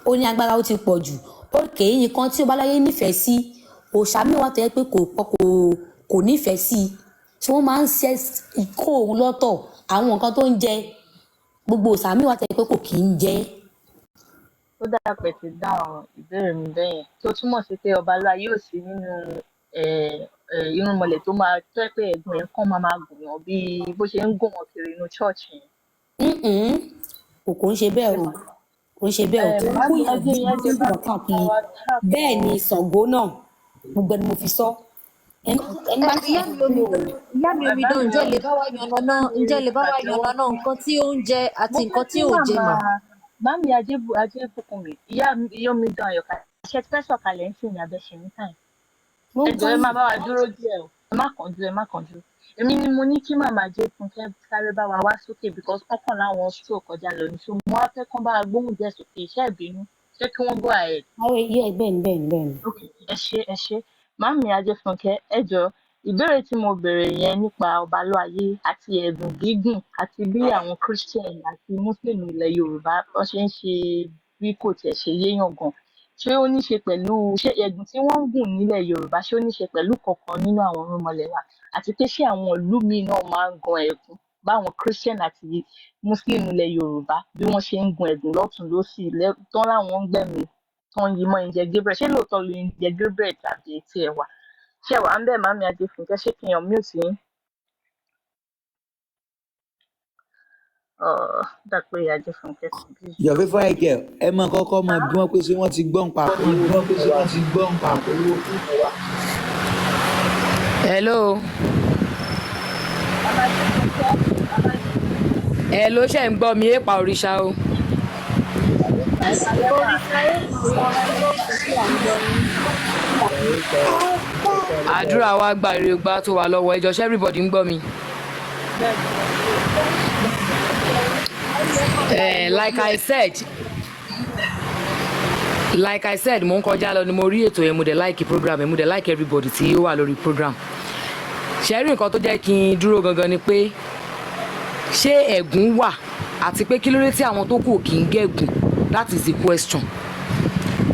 Ó ní agbára, ó ti pọ̀ jù. Òkè nǹkan tí Ọbalúayé nífẹ̀ẹ́ sí, òòṣà míì wà tó yẹ pé kò pọ̀, kò nífẹ̀ẹ́ sí, tí wọ́n máa ń ṣe kó òun lọ́tọ̀. Àwọn nǹkan tó ń jẹ, gbogbo òòṣà míì wà tó yẹ pé kò kì í jẹ. Ó dáa pé ti dáhùn ìbéèrè mi bẹ́ẹ̀ yẹn, tó túmọ̀ sí pé Ọbalúayé ò sí nínú irúnmọlẹ̀ tó máa tó ẹ́ pé ẹ̀gbọ́n ẹ̀ kàn máa gùn wọ́n bí bó ṣe ń gùn wọ́n kiri inú church yẹn. Kò ń ṣe bẹ́ẹ̀ o, kò ń ṣe bẹ́ẹ̀ o. Tó ń Màámi kúyàn Ajé bí yẹn tó jẹ́ ń bá gùn káàkiri wa track. Bẹ́ẹ̀ ni Ṣàngó náà, gbogbo ẹni mo fi sọ, ẹni ẹni bá Ìyá mi omidan, ìyá mi omidan, ǹjẹ́ lè bá wa yànnàná, ǹjẹ́ lè bá wa yànnàná nǹkan tí ó ń jẹ àti Mo fẹ́ nǹkan kí tí ò jẹ mà? Màmá Màámi Ajébùkúnmi, ìyá ìyá omidan Àyọ̀ká, ṣe ti fẹ́ sọ̀kalẹ̀ ń sìn ní abẹ́ ṣe ní time? Mo ń Ẹ jọ̀ọ́, ẹ gbọ́. Má bá wa dúró díẹ̀ o, ẹ má kánjú, ẹ má kánjú. Èmi ni mo ní kí màmá Ajéfúnkẹ́ sáré bá wa wá sókè because ọkàn láwọn stroke kọjá lọ ní, so mo wá fẹ́ kán bá wa gbóhùn díẹ̀ sókè. Iṣẹ́ ìbínú, ṣé kí wọ́n go ahead? Àwọn èyí ẹ, bẹ́ẹ̀ ni. Ok, ẹ ṣé, ẹ ṣé, Màámi Ajéfúnkẹ́. Ẹ jọ̀ọ́, ìbéèrè tí mo béèrè yẹn nípa Ọbalúayé àti ẹ̀gùn gígùn àti bí àwọn Christian àti Muslim ilẹ̀ Yorùbá wọ́n ṣe ń ṣe, bí kò tiẹ̀ ṣe yéèyàn gan, ṣé ó ní ṣe pẹ̀lú, ṣé ẹ̀gùn tí wọ́n ń gùn nílẹ̀ Yorùbá, ṣé ó ní ṣe pẹ̀lú kankan nínú àwọn irúnmọlẹ̀ wa, àti pé ṣé àwọn ìlú míì náà máa ń gan ẹ̀gún báwọn Christian àti Muslim ilẹ̀ Yorùbá bí wọ́n ṣe ń gun ẹ̀gún lọ́tùn lósì tán láwọn ń gbẹ̀mí tó ń yí mọ́ Angel Gabriel? Ṣé lóòótọ́ lu Angel Gabriel tàbí etí ẹ̀ wà? Ṣé wà ń bẹ̀, Màámi Ajéfúnkẹ́? Ṣé kí n unmute yín? Dà pé Ajéfúnkẹ́ ti busy. Your favourite girl, ẹ mọ kọ́kọ́ mọ bí wọ́n pé ṣé wọ́n ti gbọ́n pa polówó pé ṣé wọ́n ti gbọ́n pa polówó fíìmù wa. Hello. Màmá Ajéfúnkẹ́, Màmá. Hello, ṣe ń gbọ́ mi? Èèpà òrìṣà o. Ẹ kalẹ́ mà. Òrìṣà, èèpà òrìṣà, à ń gbọ́ yín. Àdúrà wa gba, èrè gbà tó wà lọ́wọ́. Ẹjọ́, ṣé everybody ń gbọ́ mi? Bẹ́ẹ̀ ni. Like I said, mo ń kọjá lọ ni mo rí ètò yẹn. Mo dẹ̀ like program yẹn, mo dẹ̀ like everybody tí ó wà lórí program. Ṣe rí, nǹkan tó jẹ́ kí n dúró gangan ni pé ṣé ẹ̀gún wà, àti pé kí ló dé tí àwọn tó kù kì í gẹ̀gùn? That is the question.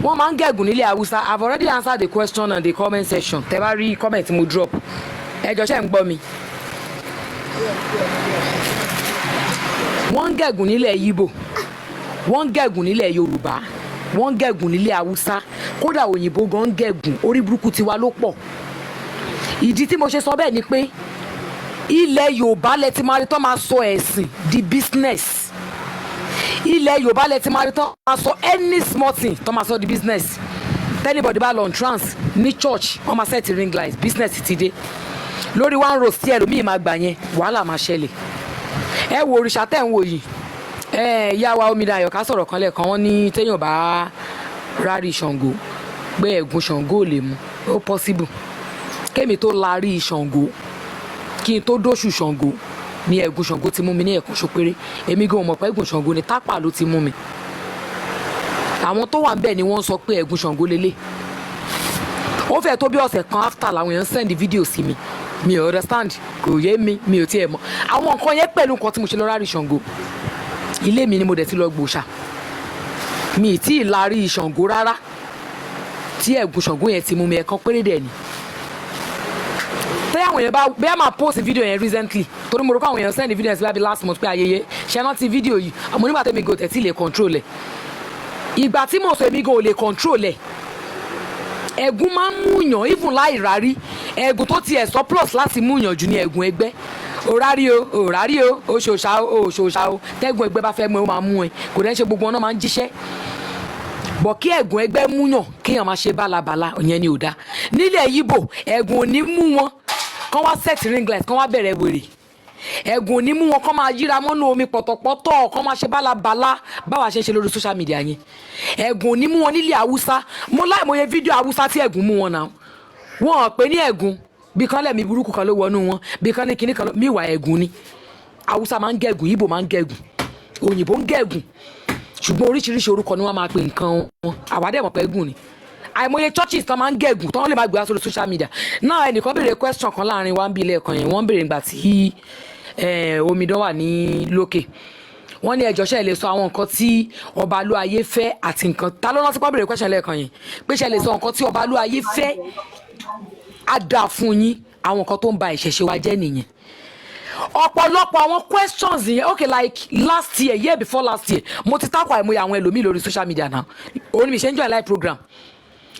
Wọ́n máa ń gẹ̀gùn nílẹ̀ Haúsá. I have already answered the question on the comment section. Tẹ́ bá rí comment tí mo drop. Ẹ jọ̀ọ́, ṣé ń gbọ́ mi? Wọ́n ń gẹ̀gùn nílẹ̀ Yíbò, wọ́n ń gẹ̀gùn nílẹ̀ Yorùbá, wọ́n ń gẹ̀gùn nílẹ̀ Haúsá, kódà òyìnbó gan ń gẹ̀gùn. Orí burúkú tiwa ló pọ̀. Ìdí tí mo ṣe sọ bẹ́ẹ̀ ni pé ilẹ̀ Yorùbá lẹ ti máa rí tán máa sọ ẹ̀sìn di business. Ilẹ̀ Yorùbá lẹ ti máa rí tán máa sọ any small thing, tán máa sọ di business. Anybody bá lọ on trance ní church, wọ́n máa set ring light, business ti dé. Lórí one roast tí ẹlòmíì máa gbà yẹn, wàhálà máa ṣẹlẹ̀. Ẹ wo òrìṣà tẹ̀ ń wò yìí. Ẹ ìyá wa Omidan Àyọ̀ká sọ̀rọ̀ kan lẹ́ẹ̀kan, wọ́n ní téèyàn bá rárí Ṣàngó, pé ẹ̀gún Ṣàngó ò lè mú. Ó possible kémi tó larí Ṣàngó, kí n tó dóṣù Ṣàngó ní ẹ̀gún Ṣàngó ti mú mi ní ẹ̀kan ṣo péré. Èmi gan mọ̀ pé ẹ̀gún Ṣàngó ni, tápà ló ti mú mi. Àwọn tó wà ń bẹ̀ ni wọ́n sọ pé ẹ̀gún Ṣàngó lélẹ̀. Ó fẹ́ tó bí ọ̀sẹ̀ kan after làwọn èèyàn send video sí mi. Mi ò understand, kò yé mi, mi ò tiẹ̀ mọ̀ àwọn nǹkan yẹn pẹ̀lú nǹkan tí mo ṣe lọ rárí Ṣàngó. Ilé mi ni mo dẹ̀ ti lọ gbòòṣà. Mi ì tí ì larí Ṣàngó rárá tí ẹ̀gún Ṣàngó yẹn ti mú mi, ẹ̀kan péré dẹ̀ ni. Tẹ́ àwọn èèyàn bá bẹ́ẹ̀ máa post video yẹn recently, torí mo rò pé àwọn èèyàn send video yẹn sí lábí last month pé ayẹyẹ ṣe rántí video yìí. Àmọ́ nígbà tẹ́mi go tẹ̀ tí lè control ẹ̀, ìgbà tí mo sọ, èmi gan ò lè control ẹ̀. Ẹ̀gún máa ń múyàn even láì rárí. Ẹ̀gún tó tiẹ̀ surplus láti múyàn jù ní ẹ̀gún ẹgbẹ́. Òrárí o, òrárí o, òṣòṣà o, òṣòṣà o, tẹ́gùn ẹgbẹ́ bá fẹ́ mú ẹ, ó máa mú ẹ. Kò dẹ́ ṣe gbogbo wọn náà máa ń jíṣẹ́ bọ̀. Kí ẹ̀gún ẹgbẹ́ múyàn kéèyàn máa ṣe bálabàla, ìyẹn ni ò dáa. Nílẹ̀ Yíbò, ẹ̀gún ò ní mú wọn kán wá set ring light, kán wá bẹ̀rẹ̀ wèrè. Ẹ̀gún ò ní mú wọn kán máa yíra mọ́nú omi pọ̀tọ̀pọ̀tọ̀, kán máa ṣe bálabàla báwa ṣe ń ṣe lórí social media yẹn. Ẹ̀gún ò ní mú wọn nílẹ̀ Haúsá. Mo láìmọye fídíò Haúsá tí ẹ̀gún mú wọn náà. Wọn ò pè ní ẹ̀gún, bí kan lẹ́mí burúkú kan ló wọnú wọn, bí kan ní kinní kan ló míwà. Ẹ̀gún ni. Haúsá máa ń gẹ̀gùn, Ìgbò máa ń gẹ̀gùn, òyìnbó ń gẹ̀gùn, ṣùgbọ́n oríṣiríṣi orúkọ ni wọ́n máa pè nǹkan wọn. Àwa dẹ̀ mọ̀ pé ẹ̀gún ni. Àìmọye churches tán máa ń gẹ̀gùn tán lè máa gbé wá sórí social media náà. Ẹnìkan béèrè question kan láàrin wa ń bí ilé ẹ̀kan yẹn. Wọ́n ń béèrè ìgbà tí omidan wà ní lókè. Wọ́n ní ẹjọ́, ṣe lè sọ àwọn nǹkan tí Ọbalúayé fẹ́ àti nǹkan ta ló rántí pọ́n béèrè question lẹ́ẹ̀kan yẹn pé ṣe lè sọ nǹkan tí Ọbalúayé fẹ́? Á dáa fún yín. Àwọn nǹkan tó ń ba ìṣẹ̀ṣe wa jẹ́ nìyẹn, ọ̀pọ̀lọpọ̀ àwọn questions yẹn. Okay, like last year, year before last year, mo ti takò àìmọye àwọn ẹlòmíì lórí social media náà. Òun ni mi ṣe ń join live program.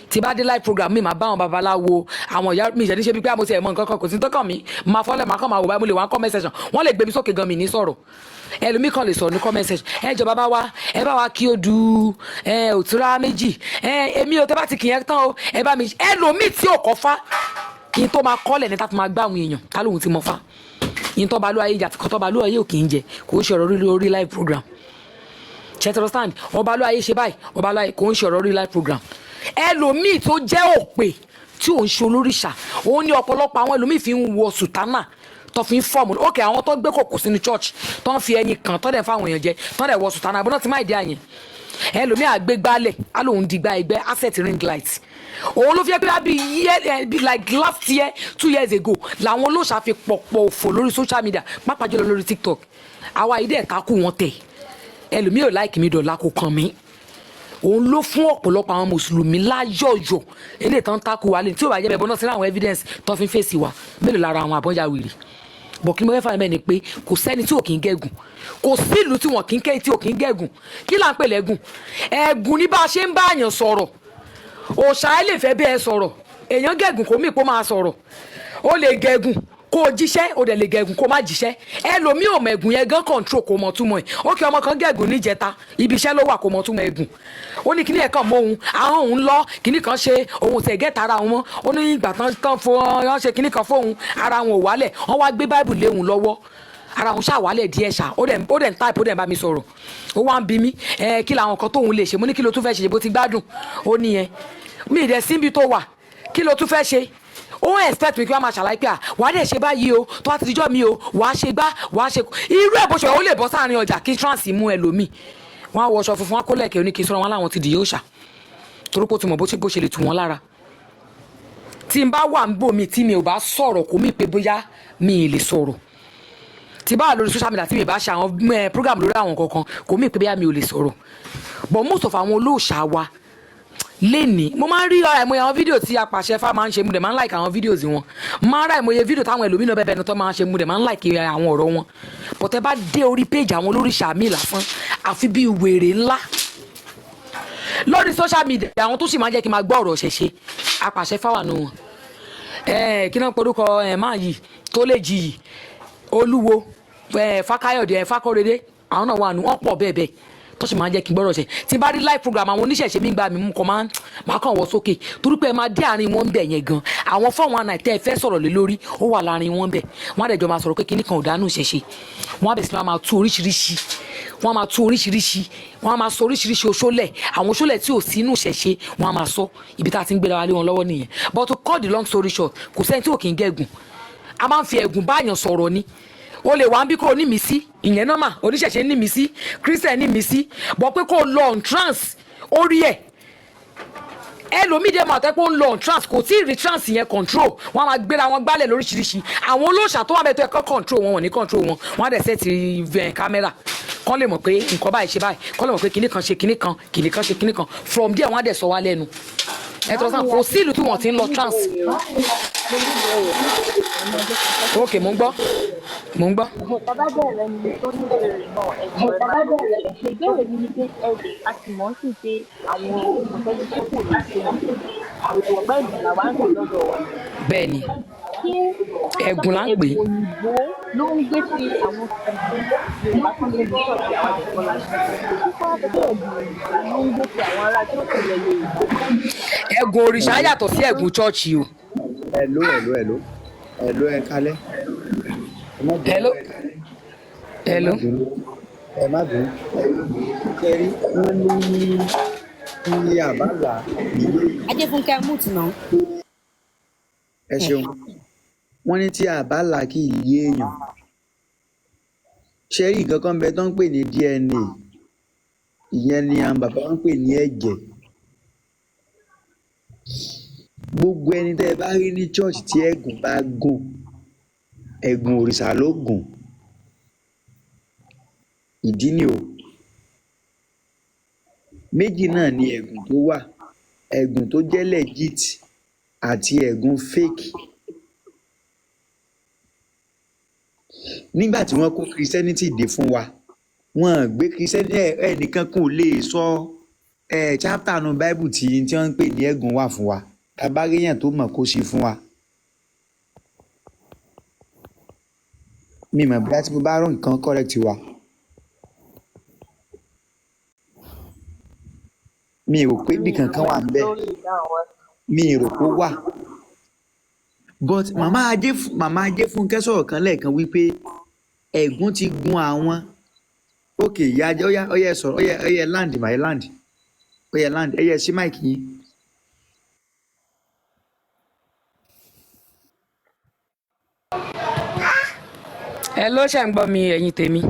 Tí bá dé live program mi, máa bá àwọn babaláwo, àwọn ìyá mi ìṣẹ́ níṣẹ́ bíi pé àmọ́ ti ẹ̀ mọ nǹkan kan, kò sí tọ́kàn mi, máa fọ́lẹ̀, máa kàn máa wò báyìí. Mo lè wá comment section, wọ́n lè gbé mi sókè gan, mi ní sọ̀rọ̀. Ẹlòmíì kan lè sọ̀rọ̀ ní comment section: "Ẹ jọ, bàbá wa, ẹ bá wa kí o du ẹ òtúrá méjì ẹ." Èmi ò tẹ́ bá ti kì í yẹn tán o, ẹ bá mi. Ẹlòmíì tí ò kọ́ fá kí n tó máa kọ́lẹ̀ ní tá fi máa gbá àwọn èèyàn ká lóhun ti mọ fá yín tó bá ló ayé jà kọ́ tó bá ló ayé ò kì í jẹ. Kò ń ṣe ọ̀rọ̀ orí live program. Ṣe ti understand? Ọba ló ayé ṣe báyìí, ọba ló ayé, kò ń ṣe ọ̀rọ̀ orí live program. Ẹlòmíì tó jẹ́ òpè tí ò ń ṣe olóríṣà, òun ní ọ̀pọ̀lọpọ̀ àwọn ẹlòmíì fi ń wọ sùtánà tó fi ń form. Ok, àwọn tó gbé kòkò sínú church, tó ń fi ẹyin kan, tó dẹ̀ fáwọn èèyàn jẹ, tó dẹ̀ wọ sùtánà, àbúrò tí má ìdí àyẹn. Ẹlòmíì àgbégbálẹ̀ á lóun dìgbà ẹgbẹ́ asset ring light. Òun ló fi jẹ́ pé bí year bí like last year, 2 years ago, làwọn olóòṣà fi pọ̀pọ̀ òfò lórí social media, pàápàá jùlọ lórí TikTok. Àwa yìí dẹ̀ takú wọn tẹ̀. Ẹlòmíì ò like mi dọ̀la, kò kàn mí. Òun ló fún ọ̀pọ̀lọpọ̀ àwọn mùsùlùmí láyọ̀yọ̀ eléyìí tán takú wa lẹ́yìn. Tí ò bá jẹ́ bẹ́ẹ̀, bọ́ná sí àwọn evidence tó fi ń fèsì wa mélòó lára àwọn àbọ̀njà wèrè bọ̀. Kí ni mo fẹ́ fà mẹ́ ni pé kò sẹ́ni tí ò kì í gẹ̀gùn, kò sí ìlú tí wọ́n kì í kẹ́ tí ò kì í gẹ̀gùn. Kí là ń pè lẹ́gùn? Ẹ̀gùn ní bá a ṣe ń bá àyàn sọ̀rọ̀. Òòṣà ẹ lè fẹ́ bí ẹ sọ̀rọ̀, èèyàn gẹ̀gùn kò mí kó máa sọ̀rọ̀. Ó lè gẹ̀gùn kó o jíṣẹ́, ó dẹ̀ lè gẹ̀gùn kó má jíṣẹ́. Ẹlòmíì ò mọ̀ ẹ̀gùn yẹn gan control, kò mọ̀ túmọ̀ ẹ̀. Ó kí ọmọ kan gẹ̀gùn níjẹta, ibi iṣẹ́ ló wà, kò mọ̀ túmọ̀ ẹ̀gùn. Ó ní kíní ẹ̀ kàn mọ́ òun, ahọ́n òun lọ, kíní kan ṣe òun, tẹ̀ gẹ́ta ara òun mọ́. Ó ní ìgbà tán tán fún wọn ṣe kíní kan fóun, ara òun ò wálẹ̀. Wọ́n wá gbé báìbù lé òun lọ́wọ́, ara òun ṣàwálẹ̀ díẹ̀ ṣá. Ó dẹ̀ ń type, ó dẹ̀ ń bá mi sọ̀rọ̀, ó wá ń bi mí ẹ kí làwọn kan tóun lè ṣe. Mo ní kí ló tún fẹ́ ṣe bó ti gbádùn? Ó ní yẹn mi ì dẹ̀ síbi tó wà, kí ló tún fẹ́ ṣe? Ó ń expect mi kí wọ́n máa ṣàlàyé pé à wàá dẹ̀ ṣe báyìí o, tó bá ti dijọ́ mi o, wàá ṣe gbá, wàá ṣe irú ẹ̀ bó ṣe. Ó lè bọ́ sáàrin ọjà kí trance mú ẹlòmíì, wọ́n á wọṣọ funfun, wọn á kó lẹ̀kẹ̀ oníkì sọ́rọ̀ wọn láwọn ti dì yóò ṣà, torí pé ó ti mọ̀ bó ṣe lè tù wọ́n lára. Tí n bá wà ń bò mí, tí mi ò bá sọ̀rọ̀, kò mí pé bóyá mi ì lè sọ̀rọ̀. Tí bá wà lórí social media, tí mi bá ṣe àwọn program lórí àwọn kankan, kò mí pé bóyá mi ò lè sọ̀rọ̀. But most of àwọn olóòṣà wa lénìí, mo máa ń rí àìmọye àwọn fídíò tí apàṣẹ fá máa ń ṣe, mo dẹ̀ máa ń like àwọn fídíò wọn. Máa ń rí àìmọye fídíò táwọn ẹlòmíràn bẹ́ẹ̀ bẹ́ẹ̀ tó máa ń ṣe, mo dẹ̀ máa ń like àwọn ọ̀rọ̀ wọn. But ẹ bá dé orí page àwọn olóríṣà mi lásán, àfi bíi wèrè ńlá lórí social media. Àwọn tó sì máa ń jẹ́ kí n máa gbọ́ ọ̀rọ̀ ṣẹ̀ṣẹ̀, apàṣẹ fáwà nù wọn. Kí náà porúkọ ẹ máa yìí tó lè jì yìí, olúwo ẹ Fákáyọ̀dé ẹ Fákọ́rẹ́dé, àwọn náà wà nù wọ́n pọ̀ bẹ́ẹ̀ bẹ́ẹ̀ tó sì máa ń jẹ́ kí n gbọ́rọ̀ ṣe. Tí n bá rí live program àwọn oníṣẹ̀ṣe mi gbà mí mú kàn máa kàn wọ́ sókè, torí pé ẹ máa dé àárín wọn bẹ̀ yẹn gan, àwọn 419 tẹ́ ẹ fẹ́ sọ̀rọ̀ lé lórí, ó wà láàrin wọn bẹ̀. Wọ́n á dẹ̀ jọ máa sọ̀rọ̀ pé kíní kan ò dánú ṣẹ̀ṣe. Wọ́n á bẹ̀ sí máa tú oríṣiríṣi, wọ́n á máa tú oríṣiríṣi, wọ́n á máa sọ oríṣiríṣi oṣólẹ̀, àwọn oṣólẹ̀ tí ò sínú ṣẹ̀ṣe, wọ́n á máa sọ. Ibi tá a ti ń gbéra wa lé wọn lọ́wọ́ nìyẹn. But to cut the long story short, kò sẹ́ni tí ò kì í gẹ̀gùn. A máa ń fi ẹ̀gùn báyàn sọ̀rọ̀ ni. O lè wá ń bí kó o ní mi sí ìyẹn náà mà, oníṣẹ̀ṣe ní mi sí, Christian ní mi sí, bọ́ pé kó o lọ on trance ó rí ẹ̀. Ẹlòmíì dẹ̀ máa tẹ́ pé ó ń lọ on trance, kò tí ì rí trance yẹn control. Wọ́n á máa gbéra wọn gbálẹ̀ lóríṣiríṣi. Àwọn olóòṣà tó wà bẹ́ẹ̀ tó ẹ̀kọ́ control wọn, wọn ní control wọn. Wọ́n á dẹ̀ set kámẹ́rà kọ́ lè mọ̀ pé nǹkan báyìí ṣe báyìí, kọ́ lè mọ̀ pé kinní kan ṣe kinní kan, kinní kan ṣe kinní kan. From there, wọ́n á dẹ̀ sọ wá lẹ́nu. Ẹ tọ́ sàn, kò sí ìlú tí wọ́n ti ń lọ trance. Ok, mò ń gbọ́, mò ń gbọ́. Bàbá bẹ̀rẹ̀ ni tó ní ìbéèrè náà. Ẹ̀jọ̀, ẹ̀ máa bẹ̀rẹ̀. Ìbéèrè mi ni pé ẹ a sì mọ̀ sí pé àwọn òṣèlú tí kò lè ṣe ọ̀pẹ́ ìgbàlà wa ń pè lọ́dọ̀ wa. Bẹ́ẹ̀ ni. Ṣé Ẹ̀gùn là ń pè é. Ẹ̀gùn òyìnbó ló ń gbé sí àwọn Yorùbá tó ń gbé ṣọ́ọ̀ṣì, àwọn nìkan la ṣe. Ṣé kí wọ́n sọ pé ẹ̀gùn òyìnbó ló ń gbé sí àwọn ará ṣọ́ọ̀ṣì ilẹ̀ Yorùbá? Ẹ̀gùn òrìṣà yàtọ̀ sí ẹ̀gùn chọ́ọ̀chì o. Hello, hello, hello, hello, ẹ kálẹ́. Ẹ má bínú. Hello, hello. Ẹ má bínú. Kẹrí wọn ní ní àbálà ìwé. Ajéfúnkẹ́, mute náà. Ẹ ṣeun. Wọn ní tí àbálà kì í yé èèyàn. Ṣe rí nǹkan kan bẹ tó ń pè ní DNA? Ìyẹn ni àwọn bàbá wọn ń pè ní ẹ̀jẹ̀. Gbogbo ẹni tẹ́ ẹ bá rí ní church tí ẹ̀gùn bá gùn, ẹ̀gùn òrìṣà ló gùn. Ìdí ni o. Méjì náà ni ẹ̀gùn tó wà: ẹ̀gùn tó jẹ́ legit àti ẹ̀gùn fake. Nígbà tí wọ́n kó Christianity dé fún wa, wọ́n gbé Christianity, ẹnìkan kò lè sọ ẹ chapter nu Bible tí wọ́n ń pè ní ẹ̀gùn wà fún wa. Tabaréyàn tó mọ̀ kó ṣe fún wa. Mi mọ̀ bóyá tí mo bá rọ nǹkan, correct wa. Mi rò pé ibì kankan wà níbẹ̀. Lórí ìdáhùn wa. Mi rò pé ó wà. But màmá Ajéfúnkẹ́ sọ̀rọ̀ kan lẹ́ẹ̀kan wípé ẹ̀gún ti gun àwọn. Ok, ìyá Ajé, óyá óyá, ẹ sọ̀rọ̀, óyá óyá, ẹ land mà, ẹ land, óyá, ẹ land, ẹ yẹ sí mic yín. Ẹ ló ṣe ń gbọ́ mi, ẹ̀yin tèmi?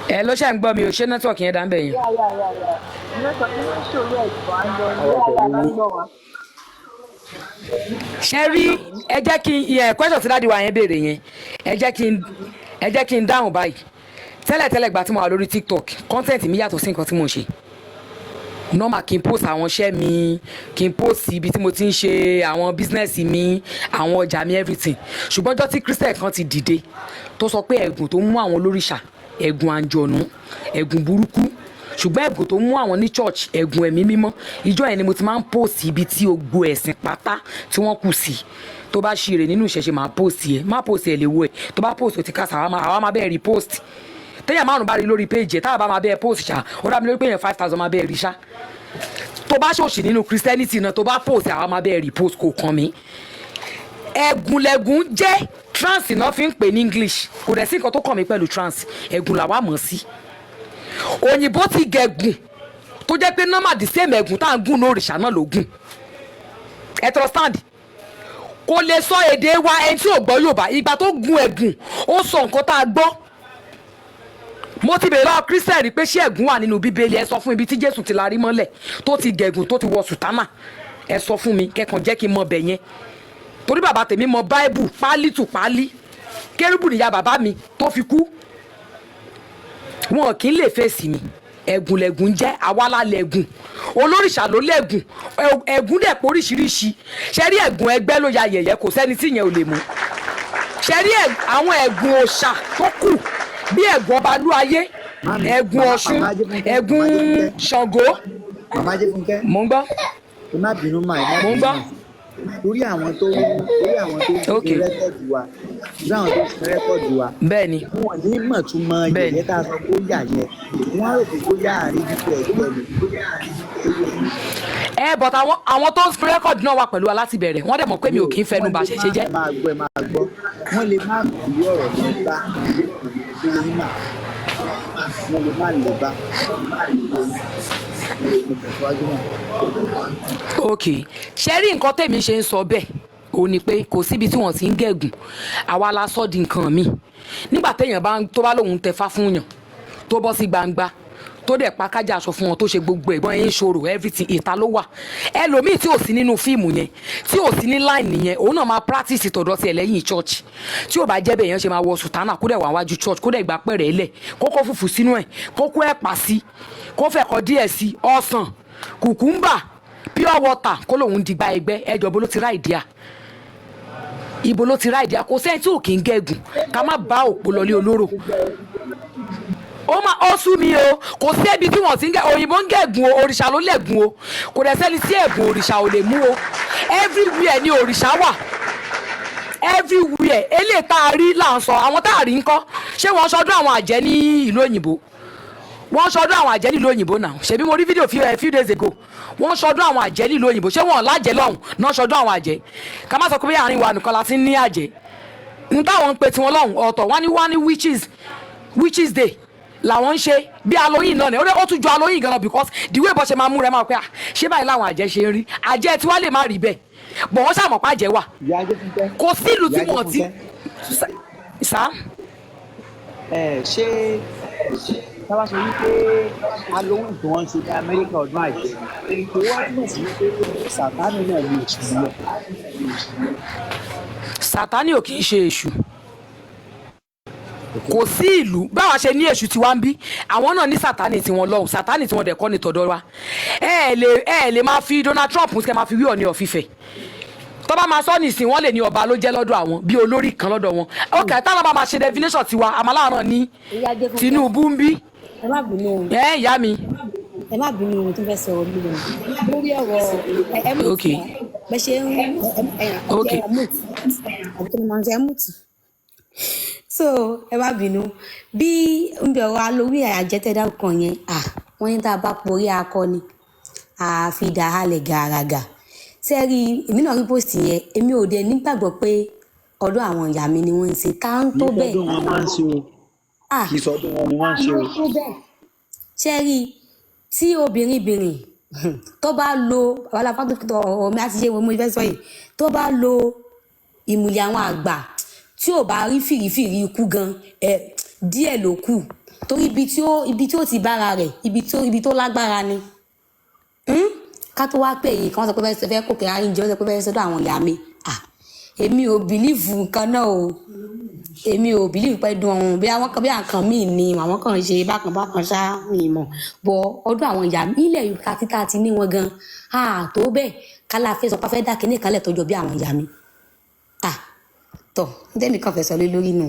Ẹ ló ṣe ń gbọ́ mi? Ò ṣe network yẹn dá ń bẹ̀ yẹn. Yeah. Network ní ṣòro ẹ̀gbọ́n á ń gbọ́ Àwa yín, pẹ̀lú á ń yín. gbọ́ wa. Ṣe rí, ẹ jẹ́ kí n yẹ question tí daddy wa yẹn béèrè yẹn, ẹ jẹ́ kí n dáhùn báyìí. Tẹ́lẹ̀tẹ́lẹ̀, gbà tí mo wà lórí TikTok, content mi yàtọ̀ sí nǹkan tí mo ń ṣe. Normal, kí n post àwọn iṣẹ́ mi, kí n post ibi tí mo ti ń ṣe àwọn business mi, àwọn ọjà mi, everything. Ṣùgbọ́n ọjọ́ tí Christian kan ti dìde tó sọ pé ẹ̀gùn tó mú àwọn olórìṣà, ẹ̀gùn àǹjọ̀nú, ẹ̀gùn burúkú, ṣùgbọ́n ẹ̀gùn tó mú àwọn ní church, ẹ̀gùn ẹ̀mí mímọ́, ìjọ yẹn ni mo ti máa ń post ibi tí gbogbo ẹ̀sìn pátá tí wọ́n kù sí. Tó bá ṣe èrè nínú ìṣẹ̀ṣe, máa post ẹ̀, má post ẹ̀ lè wo ẹ̀. Tó bá post, ó ti kásá, àwa máa bẹ́ẹ̀ rí post. Téèyàn márùn bá rí lórí page ẹ̀, táwa bá máa bẹ́ẹ̀ post ṣá, ó dá mi lórí pé èèyàn 5,000 máa bẹ́ẹ̀ rí ṣá. Tó bá ṣòṣì nínú Christianity náà, tó bá post, àwa máa bẹ́ẹ̀ rí post, kò kàn mí. Ẹ̀gùnlẹ̀gùn jẹ́ trance náà fi ń pè ní English, kò dẹ̀ sí nǹkan tó kàn mí pẹ̀lú trance. Ẹ̀gùn làwa mọ̀ sí. Òyìnbó ti gẹ̀gùn tó jẹ́ pé normal, the same ẹ̀gùn tá à ń gùn ní òrìṣà náà ló gùn. Ẹ understand? Kò lè sọ èdè wa, ẹni tí ò gbọ́ Yorùbá. Ìgbà tó gun ẹ̀gùn, ó sọ nǹkan tá a gbọ́. Mo ti bèèrè lọ́wọ́ Christian rí pé ṣé ẹ̀gún wà nínú Bíbélì? Ẹ sọ fún ibi tí Jésù ti la rí mọ́lẹ̀, tó ti gẹ̀gùn, tó ti wọ sùtámà. Ẹ sọ fún mi, kẹ́kàn jẹ́ kí n mọ bẹ̀ yẹn, torí bàbá tèmi mọ Báíbù pálí tù pálí. Kérúbù níyà bàbá mi tó fi kú. Wọn kì í lè fèsì mi. Ẹ̀gùn lẹ̀gùn jẹ́, àwa la lẹ̀gùn, olórìṣà ló lẹ̀gùn. Ẹ̀gùn dẹ̀ pọ̀ oríṣiríṣi. Ṣe rí, ẹ̀gùn ẹgbẹ́ ló ya yẹ̀yẹ́, kò sẹ́ni tí ìyẹn ò lè mú. Ṣe rí, àwọn ẹ̀gùn òòṣà tó kù bí ẹ̀gùn ọbalúayé, Mami, ẹ̀gùn màmá Ọ̀ṣun, màmá Ajéfúnkẹ́, ẹ̀gùn màmá Ajéfúnkẹ́, Ṣàngó. Màmá Ajéfúnkẹ́, Mò ń gbọ́. Ẹ má bínú mà, ẹ má Mò ń bínú gbọ́. mà. Torí àwọn tó ń Ok. ṣe record wa, torí àwọn tó ń ṣe record wa, Bẹ́ẹ̀ ni. wọn ní mọ̀ tún mọ Bẹ́ẹ̀ ni. yẹ̀yẹ́ tá a sọ kó yà yẹn. Wọ́n á rò pé kó yà àárín dípò ẹgbẹ́ ni. Ẹ but àwọn tó ń fi record náà wà pẹ̀lú wa láti bẹ̀rẹ̀, wọ́n dẹ̀ mọ̀ pé mi ò kí ń fẹnu Wọ́n bà lè ṣẹ̀ṣẹ̀ má jẹ́. Ẹ máa gbọ́, ẹ máa gbọ́. Wọ́n lè má rí ọ̀rọ̀ lọ bá ìwé mà. Wọ́n lè má lè bá. Mo tẹ̀síwájú náà. Ok, ṣe rí, nǹkan tèmi ṣe ń sọ bẹ́ẹ̀ ò ní pé kò síbi tí wọ́n ti ń gẹ̀gùn, àwa la sọ di nǹkan mi. Nígbà téèyàn bá tó bá lóun tẹfá fún yàn, tó bọ́ sí gbangba, tó dẹ̀ pa kájà aṣọ fún wọn, tó ṣe gbogbo ẹ̀gbọ́n yẹn ń ṣòro, everything, ìta ló wà. Ẹlòmíì tí ò sí nínú fíìmù yẹn, tí ò sí ní line yẹn, òun náà máa practice tọ̀dọ̀ tiẹ̀ lẹ́yìn church. Tí ò bá jẹ́ bẹ́ẹ̀ yẹn, ṣe máa wọ sùtánà, kó dẹ̀ wà wájú church, kó dẹ̀ gbà pẹ̀rẹ̀ lẹ̀, kó kó fùfú sínú ẹ̀, kó kó ẹ̀pà sí, kó fẹ̀kọ́ díẹ̀ sí, ọsàn, cucumber, pure water, kó lòun di gba ẹgbẹ́ ẹjọ́. Bó ló ti rá ìdíà? Ibo ló ti rá ìdíà? Kò sẹ́ni tí ò kí ń gẹ̀gùn. Ká má bá òpó lọlé olóró, ó má ó sú mi o. Kò sí ẹbí tí wọ́n ti ń gẹ̀. Òyìnbó ń gẹ̀gùn o, òrìṣà ló lẹ̀gùn o. Kò dẹ̀ sẹ́ni tí ẹ̀gùn òrìṣà ò lè mú o. Everywhere ni òrìṣà wà, everywhere. Eléyìí tá a rí là ń sọ, àwọn tá a rí ńkọ́? Ṣé wọ́n ṣọdún àwọn àjẹ́ ní ìlú òyìnbó? Wọ́n ṣọdún àwọn àjẹ́ nílùú òyìnbó náà. Ṣebí mo rí fídíò few days ago, wọ́n ṣọdún àwọn àjẹ́ nílùú òyìnbó. Ṣé wọ́n lájẹ́ lọ́hùn náà ṣọdún àwọn àjẹ́? Ká má sọ pé àárín wa nìkan la ti ń ní àjẹ́. N táwọn ń pe tiwọn lọ́hùn ọ̀tọ̀. Wọ́n ní witches day làwọn ń ṣe. Bí Halloween náà ni ó tún ju Halloween gan-an, because the way bó ṣe máa mú rẹ, máa pẹ́ à ṣé báyìí làwọn àjẹ́ ṣe ń rí. Àjẹ́ tí wọ́n lè má rí bẹ́ẹ̀ bọ̀, wọ́n ṣàmọ̀ pàjẹ́ wà. Ìyá Ajéfúnkẹ́. Kò sí ìlú tí Ìyá wọ́n ti Ajéfúnkẹ́. Sá. Ẹ ṣé tábà sọ wípé Halloween tí wọ́n ń ṣe ní Amẹ́ríkà, ọdún àjẹ́ ni, tó wá túmọ̀ sí wípé Sàtánì náà ní èṣù yẹn? Sátánì ò kì í ṣe èṣù. Kò sí ìlú báwa ṣe ní èṣù tiwa ń bí, àwọn náà ní Sátánì tiwọn lọ́hùn. Sátánì tiwọn dẹ̀ kọ́ ni tọ̀dọ̀ wa. Ẹ lè máa fi Donald Trump kẹ́ máa fi wí Ọọ̀ni of Ifẹ̀. Tó bá máa sọ nìsín, wọ́n lè ní ọba ló jẹ́ lọ́dọ̀ àwọn, bí olórí kan lọ́dọ̀ wọn. Ok, táwọn bá máa ṣe definition tiwa, àmàlà náà ní Ìyá Adéfúnkẹ́. Tinubu ń bí. Ẹ má bínú o. Ẹ ìyá mi. Ẹ má bínú o, tó fẹ́ sọ̀rọ̀ lórí ọ̀rọ̀ ẹ mú bẹ ṣe ń ẹ ẹ mute àbí kí ni màá ṣe, ẹ mute. So ẹ má bínú, bí ń bẹ ọ̀rọ̀ Halloween àjẹtẹ̀dá kan yẹn, wọ́n ní tá a bá porí akọni, àfi dàhálẹ̀ gàràgà sẹ́rí. Èmi náà rí post yẹn, èmi ò dẹ̀ nígbàgbọ́ pé ọdún àwọn ìyá mi ni wọ́n ń ṣe tá ń tó Kì í bẹ́ẹ̀. sọdún wọn máa ń ṣe o. Kì í sọdún wọn ni wọ́n ń ṣe o. Tó bẹ́ẹ̀ ṣẹ́rí, tí obìnrin bìnrin tó bá lo babaláwo tó ọ̀rọ̀ mi àti ṣe wo mo fẹ́ sọ yìí, tó bá lo ìmùlẹ̀ àwọn àgbà, tí ò bá rí fìrífìrí ikú gan, ẹ díẹ̀ ló kù, torí ibi tí ó ti bára rẹ̀, ibi tó lágbára ni. Ká tó wá pè yìí kí wọ́n sọ pé fẹ́ kó kẹ́ra yín jẹ́, wọ́n sọ pé fẹ́ sọ́dọ̀ àwọn ìyá mi. Èmi ò believe nǹkan náà o. Èmi ò believe pé dùn ọ̀hún bí àwọn kan, bí àkàn míì ni àwọn kan ń ṣe bákan bákan ṣá, mi mọ̀ bọ̀. Ọdún àwọn ìyá mi ilẹ̀ Yorùbá títà ti ní wọn gan, tó bẹ́ẹ̀ kálá fẹ́ sọ pé a fẹ́ dá kinní kan lẹ̀ tọ́jọ́ bí àwọn ìyá mi. Tọ̀ ntẹ́mi kan fẹ́ sọ lé lórí nù.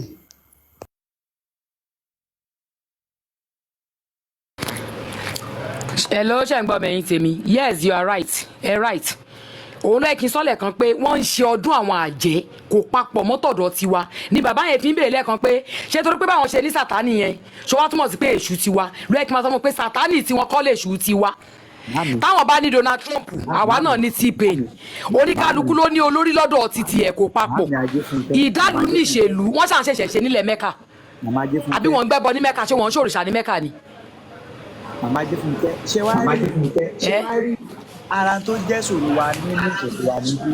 Hello, ṣe ń gbọ́ mẹ́yìn tèmi? Yes, you are right, ẹ right. Òun ló kí n sọ́lẹ̀ kan pé wọ́n ń ṣe ọdún àwọn àjẹ́, kò papọ̀ mọ́tọ̀dọ̀ tiwa ni. Bàbá yẹn fi ń béèrè lẹ́ẹ̀kan pé ṣé torí pé báwọn ṣe ní Sátánì yẹn, ṣé wàá túmọ̀ sí pé èṣù tiwa ló yẹ kí n máa sọ fún un pé Sátánì tiwọn kọ́ lè ṣù tiwa. Màámi. Táwọn bá ní Donald Trump, àwa náà ní T-Pain. Oníkálukú ló ní olórí lọ́dọ̀ títí ẹ̀, kò papọ̀. Màámi Ajéfúnkẹ́. Ìdálù níṣèlú wọ́n ṣàn ṣẹ̀ṣẹ̀ ṣe nílẹ̀ Mẹ́kà. Màmá Ajéfúnkẹ́. Àbí wọ́n ń gbẹ́bọ ní Mẹ́kà? Ṣé wọ́n ń ṣòrìṣà ní Mẹ́kà ni? Màmá Ajéfúnkẹ́, ṣé wàá rí, ṣé Ẹ wàá rí ara tó jẹ́ sòrò wa nínú ìṣòro wa ní pé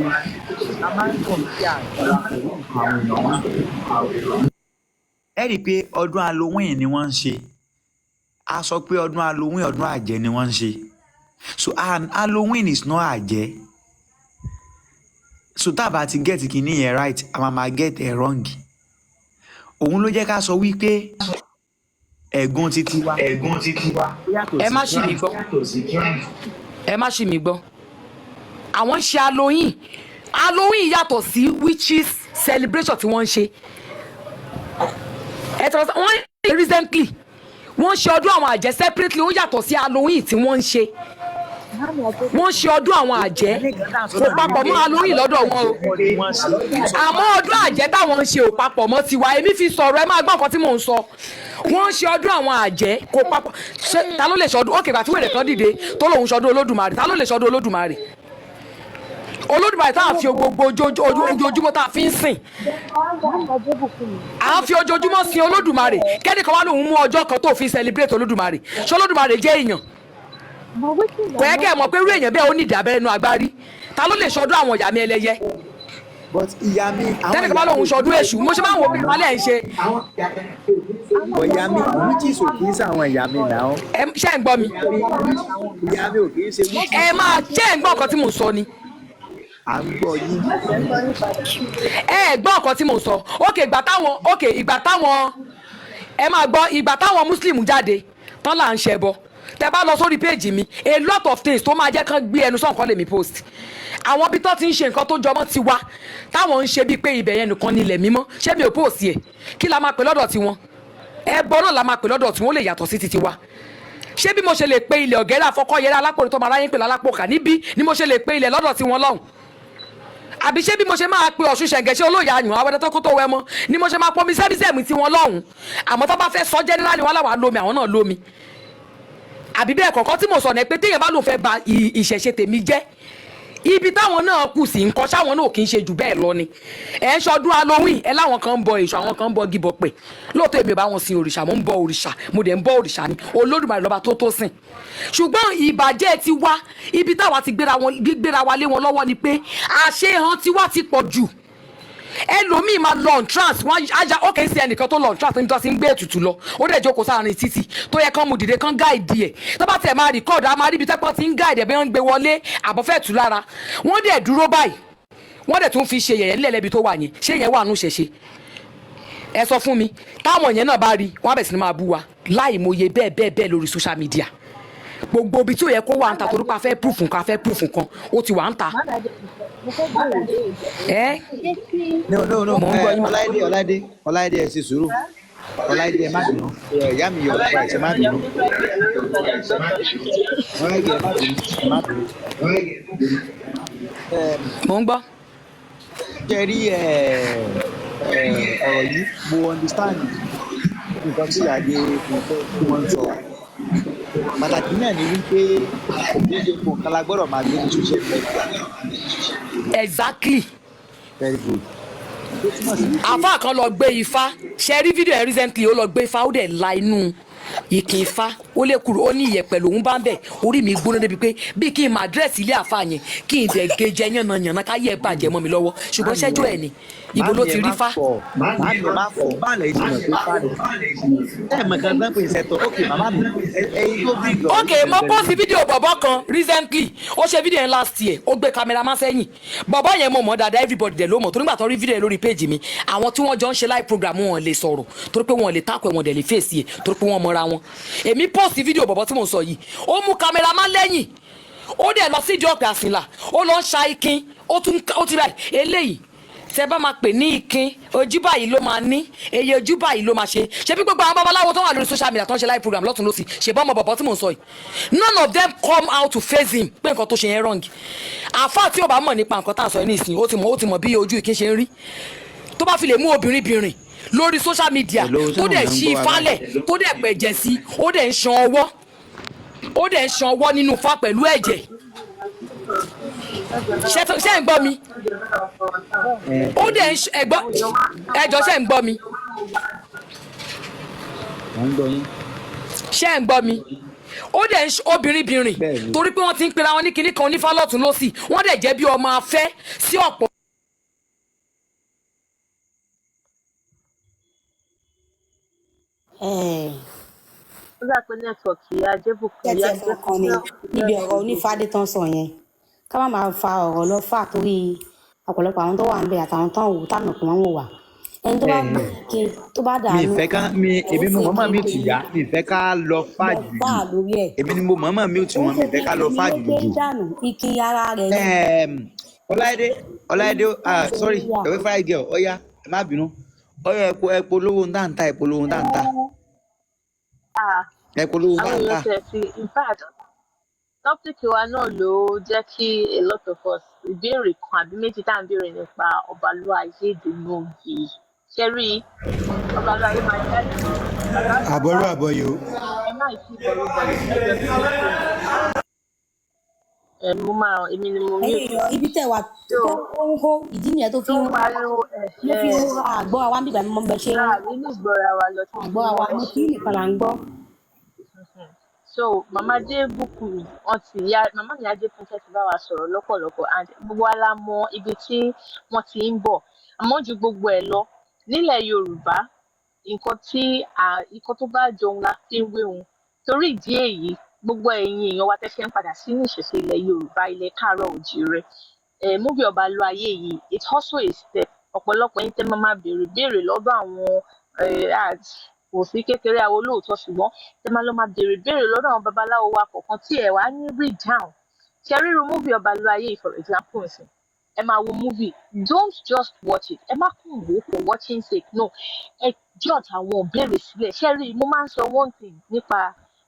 a máa ń kàn sí àgbà pẹ̀lú àwọn èèyàn wa. Ẹ rí i pé ọdún Halloween ni wọ́n ń ṣe. A sọ pé ọdún Halloween, ọdún àjẹ́ ni wọ́n ń ṣe. So, and Halloween is not àjẹ́. So tá a bá ti get kìíní yẹn right, a máa máa get it wrong. Òun ló jẹ́ ká sọ wípé ẹ̀gún títí wa Ẹ̀gún títí wa ó yàtọ̀ Ẹ sí má ṣì mí gbọ́. Yàtọ̀ sí trans. Ẹ má ṣì mí gbọ́. Àwọn ń ṣe Halloween. Halloween yàtọ̀ sí witches celebration tí wọ́n ń ṣe. Ẹ tọ́ wọ́n recently, wọ́n ṣe ọdún àwọn àjẹ́ separately, ó yàtọ̀ sí Halloween tí wọ́n ń ṣe. Wọ́n ṣe ọdún àwọn àjẹ́, kò papọ̀ mọ́ Halloween lọ́dọ̀ wọn o. Àmọ́ ọdún àjẹ́ táwọn ń ṣe ò papọ̀ mọ́ tiwa. Èmi fi sọ̀rọ̀, ẹ máa gbọ́ nǹkan tí mò ń sọ. Wọ́n ń ṣe ọdún àwọn àjẹ́, kò papọ̀. Ṣé ta ló lè ṣọdún ókè gbà tí wèrè kan dìde tó lòun ṣọdún Olódùmarè? Ta ló lè ṣọdún Olódùmarè? Olódùmarè tá à ń fi gbogbo ojoojúmọ́ tá a fi ń sìn, à ń fi ojoojúmọ́ sin Olódùmarè, kẹ́nìkan wá lòun mú ọjọ́ kan tó fi celebrate Olódùmarè. Ṣé Olódùmarè jẹ́ èèyàn? Kò yẹ kẹ́ ẹ̀ mọ̀ pé irú èèyàn bẹ́ẹ̀ ó ní ìdí abẹ́rẹ́ inú agbárí. Ta ló lè ṣọdún àwọn ìyá mi ẹlẹ́yẹ? But ìyá mi, àwọn Tẹ́nìkan bá lòun ṣọdún èṣù, mo ṣe máa ń wò pé ìpalẹ̀ ń ṣe. But ìyá mi, witches ò kì í ṣàwọn ìyá mi náà. Ẹ ṣe ń gbọ́ mi? Ìyá mi ò kì í ṣe witches. Ẹ máa ṣe ń gbọ́ nǹkan tí mò ń sọ ni? À ń gbọ́ yín. Ẹ gbọ́ nǹkan tí mò ń sọ. Ókè, ìgbà táwọn, ókè, ìgbà táwọn, ẹ máa gbọ́, ìgbà táwọn Muslim jáde tán là ń ṣẹbọ, tẹ bá lọ sórí péèjì mi, a lot of things tó máa jẹ́ kán gbé ẹnu sọ̀kan lèmi post. Àwọn ibi tó ti ń ṣe nǹkan tó jọmọ́ ti wa, táwọn ń ṣe bíi pé ibẹ̀ yẹn nìkan nílẹ̀ mímọ́, ṣé mi ò post ẹ̀? Kí la máa pè lọ́dọ̀ tiwọn? Ẹbọ náà la máa pè lọ́dọ̀ tiwọn, ó lè yàtọ̀ sí titi wa. Ṣé bí mo ṣe lè pe ilẹ̀ ọ̀gẹ́rẹ́ àfọkọ́yẹrẹ alápòrò tó máa ráyé ń pè lálápòkà níbí ni mo ṣe lè pe ilẹ̀ lọ́dọ̀ tiwọn lọ́hùn? Àbí ṣé bí mo ṣe máa pe Ọ̀ṣun ṣẹ̀ǹgẹ̀ṣẹ̀ olóyè àyùn awẹ́dẹ́ tó kó tó wẹ́ mọ́ ni mo ṣe máa pọnmi sẹ́mísẹ́mì tiwọn lọ́hùn? Àmọ́ tó bá fẹ́ sọ generally, wọn làwọn lómi, àwọn náà lómi, àbí bẹ́ẹ̀ kọ̀ọ̀kan. Tí mo sọ ní pé téèyàn bá lòun fẹ́ ba ìṣẹ̀ṣe tèmi jẹ́, ibi táwọn náà kù sí nǹkan sáwọn náà kì í ṣe jù bẹ́ẹ̀ lọ ni. Ẹ̀ ń ṣọdún Halloween, ẹ láwọn kan ń bọ èṣù, àwọn kan ń bọ gibọ̀pẹ̀. Lóòótọ́, èmi ò bá wọn sin òrìṣà. Mo ń bọ òrìṣà, mo dẹ̀ ń bọ òrìṣà ni. Olódùmarè lọ́ba tó tó sìn. Ṣùgbọ́n ìbàjẹ́ ti wá, ibi táwa ti gbéra wọn, gbéra wa lé wọn lọ́wọ́ ni pé àṣehàn tiwa ti pọ̀ jù. Ẹlòmíì máa lọ on trance, wọn ajá ó kì í ṣe ẹnìkan tó lọ on trance níbi tó ti ń gbé ètùtù lọ, ó dẹ̀ jókòó sáàrin títì tó yẹ kán mú dìde, kán guide ẹ̀. Tó bá tẹ̀ máa record, a máa rí ibi tẹ́pọ̀ ti ń guide ẹ̀, bí wọ́n ń gbé wọlé àbọ̀fẹ́ tù lára. Wọ́n dẹ̀ dúró báyìí, Wọ́n dẹ̀ tún fi ṣe yẹ̀yẹ́ nílẹ̀ lẹ́bi tó wà yẹn. Ṣé yẹn wà nù ṣẹ̀ṣe? Ẹ sọ fún mi, táwọn yẹn náà bá rí wọn á bẹ̀ sí ni máa bú wa láì mòye bẹ́ẹ̀ bẹ́ẹ̀ bẹ́ẹ̀ lórí social media. Gbogbo ibi tí ò yẹ kó wà ń ta, torí pé a fẹ́ proof nǹkan, a fẹ́ proof nǹkan, ó ti wà ń ta. Màmá Adé, mo fẹ́ béèrè ìbéèrè. Ẹ Ṣé tí No, no, no. Mò ń Ẹ gbọ́ yín mà. Ọláìdé, Ọláìdé, Ọláìdé, ẹ ṣe sùúrù. Ọláìdé, ẹ má bínú. Ẹ ìyá mi yọ ọ̀pá ẹ má bínú. Ọláìdé, ẹ má bínú, ẹ má bínú. Ẹ Mò ń gbọ́. Ṣe rí ẹ ẹ ọ̀rọ̀ yìí, mo understand nǹkan tí ìyáde nǹkan tí wọ́n ń sọ. Pàtàkì náà ni wípé kì í ṣe gbogbo nǹkan la gbọ́dọ̀ máa gbé ní social media. Exactly. Very good. Tó túmọ̀ sí wípé Àáfàá kan lọ gbé ifá. Ṣe rí fídíò yẹn recently? Ó lọ gbé ifá, ó dẹ̀ la inú ìkìn ifá, ó lè kúrò, ó ní ìyẹ̀pẹ̀ lòún bá ń bẹ̀. Orí mi gbóná débi pé bí kí n máa dírẹ́sì ilé àáfàá yẹn, kí n dẹ̀ gé jẹ yànnàyànnà káyé ẹ̀ bàjẹ́ mọ́ mi lọ́wọ́. Ṣùgbọ́n màámi ṣẹ́jọ́ ẹ ẹ̀ ni ibo ló màámi ti ẹ rí má fá. fọ̀, màámi ẹ má fọ̀. Báà lẹ́yìn ti mọ̀ pé fá ni ẹ mọ̀ kan tán pé ìṣẹ̀tọ̀. Ok, màmá mi, ẹyin tó bí lọ Ok, mo post fídíò bọ̀bọ̀ kan recently. Ó ṣe fídíò yẹn last year. Ó gbé cameraman sẹ́yìn. Bọ̀bọ̀ yẹn, mo mọ̀ dáadáa, everybody dẹ̀ ló mọ̀, torí nígbà tó rí fídíò yẹn lórí page mi, àwọn tí wọ́n jọ ń ṣe live program, wọn lè sọ̀rọ̀ torí pé wọn lè takò ẹ̀, wọn dẹ̀ lè fèsì ẹ̀ torí pé wọ́n mọra wọn. Èmi post fídíò bọ̀bọ̀ tí mo sọ yìí. Ó mú cameraman lẹ́yìn, ó dẹ̀ lọ sídìí ọ̀pẹ̀ àsìnlá, ó lọ ń ṣa ikin, ó tún ó ti báyìí. Eléyìí tẹ bá máa pè ní ikin, ojú báyìí ló máa ní, èyí ojú báyìí ló máa ṣe. Ṣe bí gbogbo àwọn babaláwo tó wà lórí social media tó ń ṣe live program lọ́tún lọ́sì, ṣe bá ọmọ bọ̀bọ̀ tí mò ń sọ yìí, none of them come out to face him pé nǹkan tó ṣe yẹn wrong. Àáfàá tí ò bá mọ̀ nípa nǹkan tá à ń sọ yìí nísìnyí, ó ti mọ̀, ó ti mọ̀ bí ojú ìkín ṣe ń rí. Tó bá fi lè mú obìnrin bìnrin lórí social media Hello, tó sáwọn dẹ̀ èèyàn ń ṣí gbọ́ wa ifálẹ̀, báyìí? tó dẹ̀ pẹ̀jẹ̀ sí, ó dẹ̀ ń ṣan ọwọ́, ó dẹ̀ ń ṣan ọwọ́ nínú ifá pẹ̀lú ẹ̀jẹ̀. Ṣé ń gbọ́ mi? Ó dẹ̀ ń ẹ̀gbọ́ ẹjọ́, ṣé ń gbọ́ mi? Mò ń gbọ́ yín. Ṣé ń gbọ́ mi? Ó dẹ̀ ń obìnrin bìnrin Bẹ́ẹ̀ ni. torí pé wọ́n ti ń pera wọn ní kinní kan onífá lọ́tún lọ́sì, wọ́n dẹ̀ jẹ́ bí ọmọ afẹ́ sí ọ̀pọ̀. Ó dà pé network ìyá Ajébùkún Tẹ́tí ìyá ẹ̀ sọ kan ni níbi ọ̀rọ̀ onífádé tán sọ yẹn, ká má máa fa ọ̀rọ̀ lọ fà, torí ọ̀pọ̀lọpọ̀ àwọn tó wà níbẹ̀ àtàwọn tó ń wò táwọn kò wọ́n wò wá, ẹni tó bá gbé ike tó bá Mi dànù ìfẹ́ ká mi òun èmi mo fi mọ̀ọ́mọ̀ ike mi tì yá, mi ìfẹ́ ká lọ lọ fáàjù fà jù. Lórí ẹ̀ Èmi ni mo mọ̀ọ́mọ̀ mi tì òun wọ́n, mi fi ìfẹ́ ká lọ ike fáàjù ló gbé jù. dànù ike ara rẹ̀ ni. Ọláìdé, Ọláìdé, ah, sorry, Wà. ẹ̀wẹ́ fáì girl, ọ̀yá, ẹ má bínú. Ọ̀yá, ẹ̀po ẹ̀polówó ń dáǹtà, ẹ̀polówó ń dáǹtà, ẹ̀polówó ń Àwọn dáǹtà. èèyàn tẹ̀ sí. In fact, topic wa náà ló jẹ́ kí a lot of us ìbéèrè kan àbí méjì tá à ń béèrè nípa Ọbalúayé the movie. Ṣé rí Ọbalúayé máa jáde? Bàbá Àbọ̀rú àbọ̀yò. Ẹ má tí ì bọ̀rọ̀ bọ̀rọ̀, ẹ jọ kí n fún ẹ, mo máa, èmi ni mo Ẹ̀yin mute. èèyàn, ibi tẹ̀ wà So tó ń hó, ìdí nìyẹn tó fi tó ń ń pariwo ló fi ń ẹ̀hẹ́ àgbọ̀ àwa nígbà mímọ́ bẹ ṣe ń láàrin ní ìgbọ́ra wa lọ títí. Àgbọ̀ àwa Ẹ mo ṣe. kí nìkan là ń gbọ́. So mama Adébùkúnmi, wọn ti ya màmá mi Adéfúnkẹ́ ti bá wa sọ̀rọ̀ lọ́pọ̀lọpọ̀, and gbogbo wa la mọ ibi tí wọ́n ti ń bọ̀. Àmọ́ ju gbogbo ẹ̀ lọ, nílẹ̀ Yorùbá, nǹkan tí nǹkan tó bá jọ òun la fi ń wé òun. Torí ìdí èyí, gbogbo ẹ̀yin èèyàn wa tẹ́ ṣe ń padà sínú ìṣẹ̀ṣe ilẹ̀ Yorùbá, ilẹ̀ káàárọ̀ oòjíire, movie Ọbalúayé yìí, it's also a step. Ọ̀pọ̀lọpọ̀ yín tẹ́ máa máa béèrè béèrè lọ́dọ̀ àwọn kò sí kékeré àwọn olóòótọ́, ṣùgbọ́n tẹ́ máa lọ máa béèrè béèrè lọ́dọ̀ àwọn babaláwo wa kọ̀ọ̀kan tí ẹ̀ wá ní read down. Ṣe ríru movie Ọbalúayé yìí, for example nsìn, ẹ máa wo movie, don't just watch it. Ẹ má kàn wò ó for watching sake, no. Ẹ jot àwọn ìbéèrè sílẹ̀. Ṣe rí i, mo máa ń sọ one thing nípa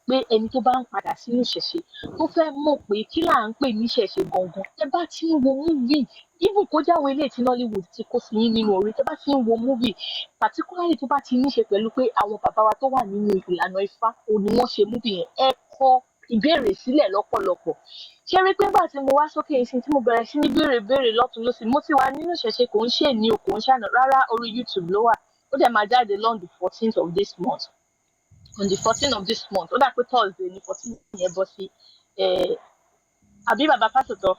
pé ẹni tó bá ń padà sínú ìṣẹ̀ṣe, tó fẹ́ mọ̀ pé kí là ń pè ní ìṣẹ̀ṣe gangan, tẹ bá ti ń wo movie, even kó jáwé ilé tí Nollywood ti kó sí yín nínú orí, tẹ bá ti ń wo movie, particularly tó bá ti ní ṣe pẹ̀lú pé àwọn bàbá wa tó wà nínú ìlànà Ifá òun ni wọ́n ṣe movie yẹn, ẹ kọ ìbéèrè sílẹ̀ lọ́pọ̀lọpọ̀. Ṣé rí pé nígbà tí mo wá sókè ìsìn tí mo bẹ̀rẹ̀ sí ní béèrè béèrè lọ́tún lọ́sì, mo ti wà nínú ìṣẹ̀ṣe, kò ń ṣe ní o, kò ń ṣàná rárá. Orí YouTube ló wà, ó dẹ̀ máa jáde on the 14th of this month. On the 14th of this month, ó dà pé Thursday ní 14 yẹn bọ́ sí, àbí bàbá pásítọ̀?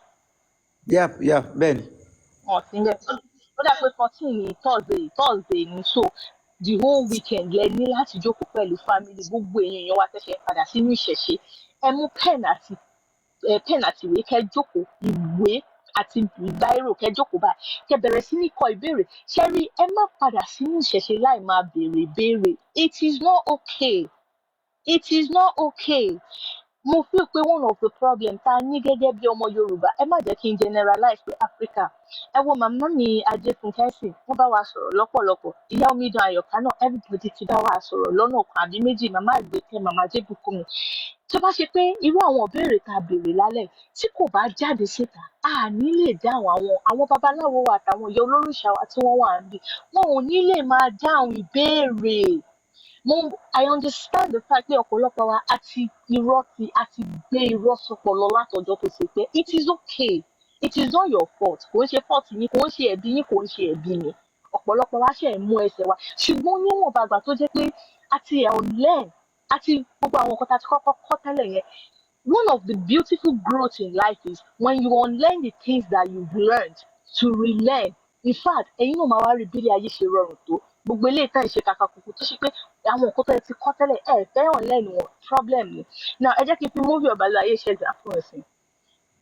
Yep, bẹ́ẹ̀ ni. Wọn sí ń bẹ̀. Ó dà pé 14 ní Thursday, Thursday ní. So the whole weekend lẹ ní láti jókòó pẹ̀lú family. Gbogbo èèyàn èèyàn wa tẹ̀sẹ̀ padà sínú ìṣẹ̀ṣe, ẹ mú pen àti pen àti ìwé, kẹ́ jókòó ìwé. Àti biro, kẹ́ jókòó báyìí, kẹ́ bẹ̀rẹ̀ sí ní kọ ìbéèrè. Ṣé rí, ẹ má padà sínú ìṣẹ̀ṣe láì máa béèrè ìbéèrè. It is not okay, it is not okay. Mo feel pé one of the problem tá a ní gẹ́gẹ́ bí ọmọ Yorùbá, ẹ má jẹ́ kí n generalize pé Africa. Ẹ wo màmá mi Ajéfúnkẹ́ sì, wọ́n bá wa sọ̀rọ̀ lọ́pọ̀lọpọ̀. Ìyá Omidan Àyọ̀ká náà, everybody ti bá wa sọ̀rọ̀ lọ́nà kan àbí méjì. Màmá Àgbékẹ́, màmá Jébùkúnmi, tó bá ṣe pé irú àwọn ìbéèrè tá a béèrè lálẹ́ tí kò bá jáde síta, a ní lè dáhùn. Àwọn babaláwo wa àtàwọn ìyá olórìṣà wa tí wọ́n wà níbí, wọn ò ní lè máa dáhùn ìbéèrè. Mo I understand the fact pé ọ̀pọ̀lọpọ̀ wa àti irọ́ ti a ti gbé irọ́ sọpọlọ látọjọ́ tó ṣe pé. It is okay, it is not your fault. Kò ń ṣe fault yín, kò ń ṣe ẹ̀bi yín, kò ń ṣe ẹ̀bi mi. Ọ̀pọ̀lọpọ̀ wa ṣe ń mú ẹsẹ̀ wa, ṣùgbọ́n níwọ̀nba àgbà tó jẹ́ pé àti ẹ̀ learn àti gbogbo àwọn nǹkan tá a ti kọ́kọ́ kọ́ tẹ́lẹ̀ yẹn. One of the beautiful growth in life is when you unlearn the things that you've learned to relearn. In fact, ẹ̀yin náà máa wá rí bí ilé ayé ṣe rọrùn tó. Gbogbo eléyìí tá ìṣe kàkà kùkù tó ṣe pé àwọn nǹkan tó ẹ ti kọ́ tẹ́lẹ̀, ẹ fẹ́ unlearn wọn, problem ni. Now, ẹ jẹ́ kí n fi movie Ọbalúayé ṣe example ẹ̀sìn.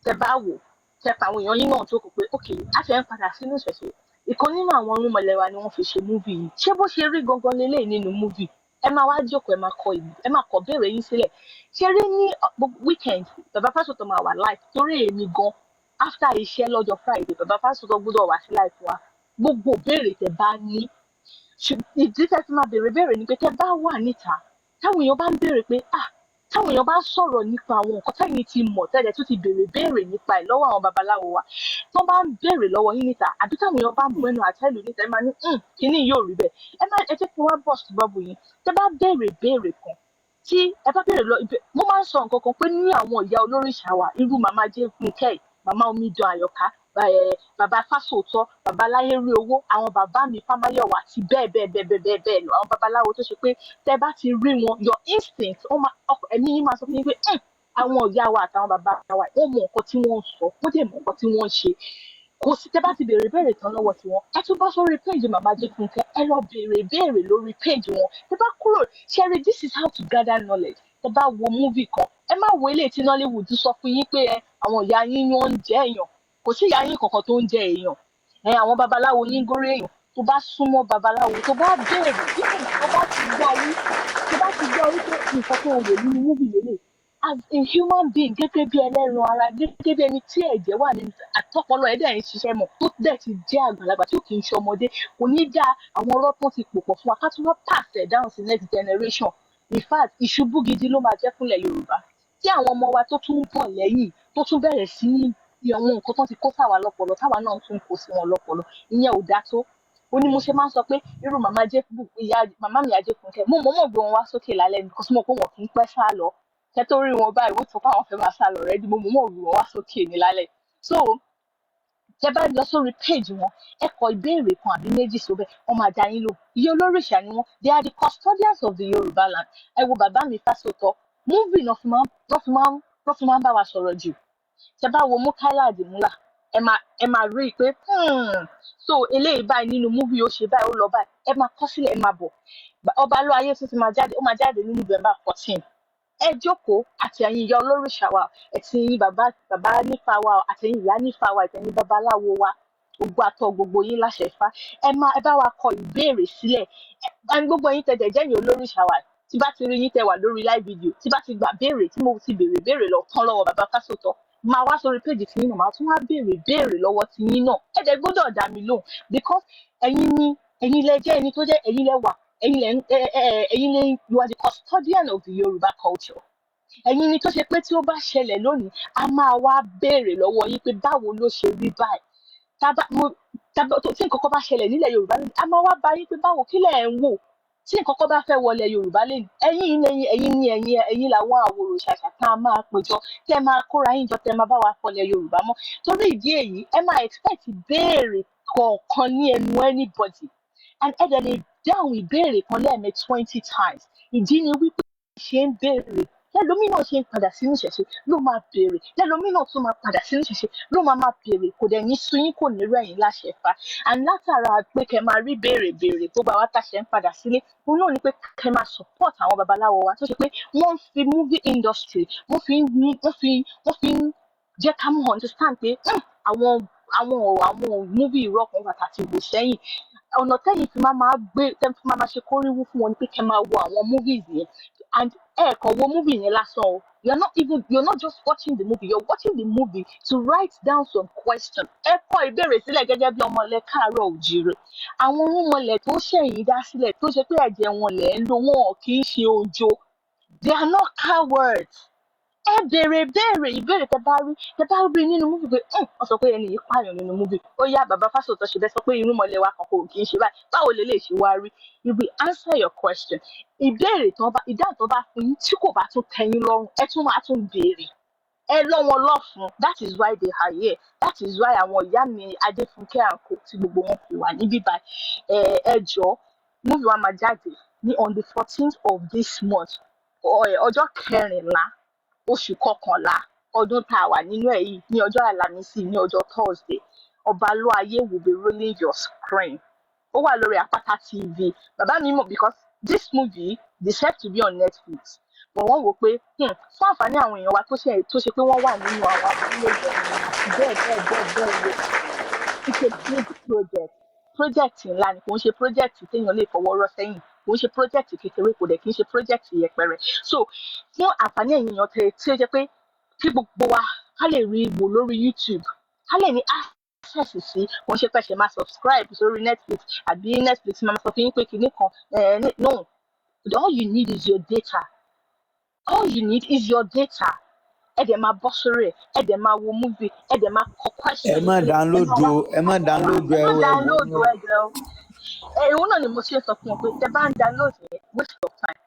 Tẹ bá wò, tẹ pa àwọn èèyàn yín náà jókòó pé ok, a ṣe ń padà sínú ìṣẹ̀ṣe. Ìkan nínú àwọn irúnmọlẹ̀ wa ni wọ́n fi ṣe movie yìí. Ṣé bó ṣe rí gangan leléyìí nínú movie? Ẹ máa wá jókòó, ẹ máa kọ ìlú, ẹ máa kọ béèrè yín sílẹ̀. Ṣe rí, ní weekend, bàbá Fásitì máa wà live, torí èmi gan, after iṣẹ́ lọ́jọ́ Friday, bàbá Fásitì gbọ́dọ̀ wá sí live wa. Gbogbo béèrè tẹ bá ní, ìdí tẹ́ fi máa béèrè béèrè ni pé tẹ́ bá wà níta, táwọn èèyàn bá ń béèrè pé, ah, táwọn èèyàn bá ń sọ̀rọ̀ nípa àwọn nǹkan tẹ́yìn ti mọ̀ tẹ́lẹ̀, tó ti béèrè béèrè nípa ẹ̀ lọ́wọ́ àwọn babaláwo wa, tó bá ń béèrè lọ́wọ́ yín níta, àbí táwọn èèyàn bá ń bu ẹnu àtẹ́lù níta, ẹ máa ní, kíní yóò rí bẹ́ẹ̀." Ẹ má ẹ jẹ́ kí wọ́n burst bubble yín. Tẹ́ bá béèrè béèrè kan, tí ẹ bá béèrè lọ, mo máa ń sọ nǹkan kan pé ní àwọn ìyá olórìṣà wa, irú màmá Jẹ́fúnkẹ́, màmá Omidan Àyọ̀ká, bàbá Fásòótọ́, bàbá Láyérí Owó, àwọn bàbá mi Fámáyọ̀wá àti bẹ́ẹ̀ bẹ́ẹ̀ bẹ́ẹ̀ bẹ́ẹ̀ bẹ́ẹ̀ bẹ́ẹ̀ lọ, àwọn babaláwo tó ṣe pé tẹ́ bá ti rí wọn, your instinct, wọ́n máa ẹ̀mí yín máa sọ fún yín pé, àwọn ìyá wa àtàwọn bàbá wa, wọ́n mọ nǹkan tí wọ́n ń sọ, wọ́n dẹ̀ mọ nǹkan tí wọ́n ń ṣe." Kò sí, tẹ́ bá ti béèrè béèrè tán lọ́wọ́ tiwọn, ẹ tún bọ́ sórí page màmá Jẹ́fúnkẹ́, ẹ lọ béèrè béèrè lórí page wọn. Tẹ́ bá kúrò ṣẹ́rí, this is how to gather knowledge. Tẹ́ bá wo movie kan, ẹ má wo eléyìí tí Nollywood sọ fún yín pé ẹ àwọn ìyá yín wọ́n ń jẹ èèyàn. Kò sí ìyá yín kankan tó ń jẹ èèyàn. Ẹ àwọn babaláwo yín górí èèyàn. Tó bá súnmọ́ babaláwo, tó bá béèrè, even tó bá ti gbọ́ rí, tó bá ti gbọ́ rí pé nǹkan tó wò nínú movie lélẹ̀, as a human being, gẹ́gẹ́ bí ẹlẹ́ran ara, gẹ́gẹ́ bí ẹni tí ẹ̀jẹ̀ wà nínú àtọpọlọ ẹ̀ dẹ̀ ń ṣiṣẹ́ mọ̀, tó dẹ̀ ti jẹ́ àgbàlagbà tí ò kì í ṣe ọmọdé, kò ní dá àwọn ọ̀rọ̀ tó ti pò pọ̀ fún wa ká tún wá pass ẹ̀ down sí next generation. In fact, ìṣubú gidi ló máa jẹ́ fúnlẹ̀ Yorùbá tí àwọn ọmọ wa tó tún ń bọ̀ lẹ́yìn tó tún bẹ̀rẹ̀ sí ní fi àwọn nǹkan tó ti kó sáwa lọ́pọlọ, táwa náà tún kó sí wọn lọ́pọlọ. Ìyẹn ò dáa tó. Ó ní mo ṣe máa ń sọ pé irú màmá jẹ́ ìyá màmá mi Ajéfúnkẹ́, mo mọ̀ọ́mọ̀ gbé wọn wá sókè lálẹ́ because mo mọ̀ pé wọn kì í pẹ́ sá lọ. Kẹ́ tó rí wọn báyìí, wọ́n tó pé àwọn fẹ́ máa sá lọ rẹ́dí. Mo mọ̀ọ́mọ̀ gbé wọn wá sókè ní lálẹ́. So tẹ bá lọ sórí page wọn, ẹ kọ ìbéèrè kan àbí méjì sóbẹ, wọn máa dá yín lò. Iye olórìṣà ni wọn, they are the custodians of the Yorùbá land. Ẹ wo bàbá mi Fásòótọ́, movie náà fi máa ń bá wa sọ̀rọ̀ jù. Tẹ bá wo Mukaila Adimula, ẹ máa rí i pé, so eléyìí báyìí nínú movie, ó ṣe báyìí, ó lọ báyìí. Ẹ máa kọ sílẹ̀, ẹ máa bọ̀. Ọba ló ayé tó ti máa jáde, ó máa jáde ní November 14. Ẹ jókòó, àti ẹ̀yin ìyá olórìṣà wa, àti ẹ̀yin bàbá bàbá nífa wa, àti ẹ̀yin ìyá nífa wa, àti ẹ̀yin babaláwo wa, gbogbo àtọ gbogbo yín láṣẹ Ifá, ẹ máa ẹ bá wa kọ ìbéèrè sílẹ̀. Ẹni gbogbo ẹ̀yin tẹ̀tẹ̀ jẹ́yìn olórìṣà wa, tí bá ti rí yín tẹ wà lórí live video, tí bá ti gbà béèrè tí mo ti béèrè béèrè lọ tán lọ́wọ́ bàbá Fásòótọ́, máa wá sórí péjì tí yín náà, máa tún wá béèrè béèrè lọ́wọ́ tí yín náà. Ẹ dẹ̀ gbọ́dọ̀ dá mi lóhùn because ẹ̀yin ni, ẹ̀yin lẹ jẹ́ ẹni tó jẹ́, ẹ̀yin lẹ wà, ẹ̀yin lẹ ẹ ẹ ẹ̀yin lẹ, you are the custodian of the Yorùbá culture. Ẹ̀yin ni tó ṣe pé tí ó bá ṣẹlẹ̀ lónìí, a máa wá béèrè lọ́wọ́ yín pé báwo ló ṣe rí báyìí. Tábà mo tábà tó tí nǹkan kan bá ṣẹlẹ̀ nílẹ̀ Yorùbá lónìí, a máa wá bá yín pé báwo, kí lẹ̀ ń wò. Tí nǹkan kan bá fẹ́ wọlé Yorùbá lẹ́nu, ẹ̀yin ni, ẹ̀yin ni, ẹ̀yin ẹ̀yin làwọn àwòrò ṣàṣà tá a máa péjọ, tẹ́ máa kóra yín jọ, tẹ́ máa bá wa fọlẹ̀ Yorùbá mọ́. Torí ìdí èyí, ẹ máa expect béèrè kọ̀ọ̀kan ní ẹnu anybody, and ẹ dẹ̀ lè dáhùn ìbéèrè kan lẹ́ẹ̀mẹ́ 20 times. Ìdí ni wípé ṣe ń béèrè lẹ́lòmíì náà ṣe ń padà sínú ìṣẹ̀ṣe ló máa béèrè, lẹ́lòmíì náà tún máa padà sínú ìṣẹ̀ṣe ló máa máa béèrè. Kò dẹ̀ ní sú yín, kò ní rẹ̀yìn láṣẹ Ifá. And látara pé kẹ́ máa rí béèrè béèrè, gbogbo àwa tá a ṣe ń padà sílé, òun náà ni pé kẹ́ máa support àwọn babaláwo wa tó ṣe pé wọ́n fi movie industry, wọ́n fi ń jẹ́ ká mọ̀ understand pé Àwọn movie irọ́ kan wà tá a ti wò sẹ́yìn. Ọ̀nà tẹ́yìn fi máa gbé, tẹ́ fi máa ṣe kóríwú fún wọn ni pé kẹ́ máa wo àwọn movies yẹn, and ẹ kàn wo movie yẹn lásán o. You're not just watching the movie, you're watching the movie to write down some questions. Ẹ kọ ìbéèrè sílẹ̀ gẹ́gẹ́ bí ọmọ ilẹ̀ káàárọ̀ òjíire. Àwọn irúnmọlẹ̀ tó ṣẹ̀yìn dá sílẹ̀, tó ṣe pé ẹ̀jẹ̀ wọn lẹ̀ ń lò, wọn kì í ṣe ojo. They are not cowards. Ẹ béèrè béèrè ìbéèrè tẹ bá rí nínú movie pé wọ́n sọ pé ẹni yìí pààyàn nínú movie. Ó yá, bàbá Fásòótọ́ ṣe bẹ́ẹ̀ sọ pé irúnmọlẹ̀ wa kan kò kì í ṣe báyìí, báwo lè lè ṣe wá rí? You will answer your question. Ìbéèrè tó bá, ìdáhùn tó bá fún yín, tí kò bá tún tẹ́ yín lọ́rùn, ẹ tún máa tún béèrè. Ẹ lọ́ wọn lọ́fun. That is why they are here. That is why àwọn ìyá mi Adéfúnkẹ́ àǹkó tí gbogbo wọn fi wà níbí báyìí. Ẹ jọ̀ọ́, movie wa máa jáde ní on the 14th of this month, ọjọ́ 14 oṣù 11 ọdún tá a wà nínú ẹ̀ yìí, ní ọjọ́ Àlàmísì, ní ọjọ́ Thursday. Ọbalúayé will be rolling your screen. Ó wà lórí Àpáta TV. Bàbá mi mọ̀, because this movie deserve to be on Netflix, but wọ́n wò pé fún àǹfààní àwọn èèyàn wa tó ṣe pé wọ́n wà nínú àwọn abúlé yẹn àti bẹ́ẹ̀ bẹ́ẹ̀ bẹ́ẹ̀ bẹ́ẹ̀ lọ. It's a big project. Project ńlá ni. Kò ń ṣe project téèyàn lè fọwọ́ rọ́ sẹ́yìn, kò ń ṣe project kékeré, kò dẹ̀ kì í ṣe project yẹpẹrẹ. So fún àǹfààní ẹ̀yin èèyàn tẹ tí ó jẹ́ pé kí gbogbo wa ká lè rí wò lórí YouTube, ká lè ní access sí, kò ń ṣe pé ṣe máa subscribe sórí Netflix àbí Netflix máa sọ fún yín pé kinní kan. No, all you need is your data. All you need is your data. Ẹ dẹ̀ máa bọ́ sórí ẹ̀, ẹ dẹ̀ máa wo movie, ẹ dẹ̀ máa kọ Ẹ question má sílẹ̀, ẹ download máa wá o, ẹ má download. Ẹ Ẹ má o, ẹ wò download ó. Ẹ jẹ́ o. Ẹ ìwọ náà ni mo ṣe sọ fún ọ pé tẹ bá ń download yẹn, waste of time.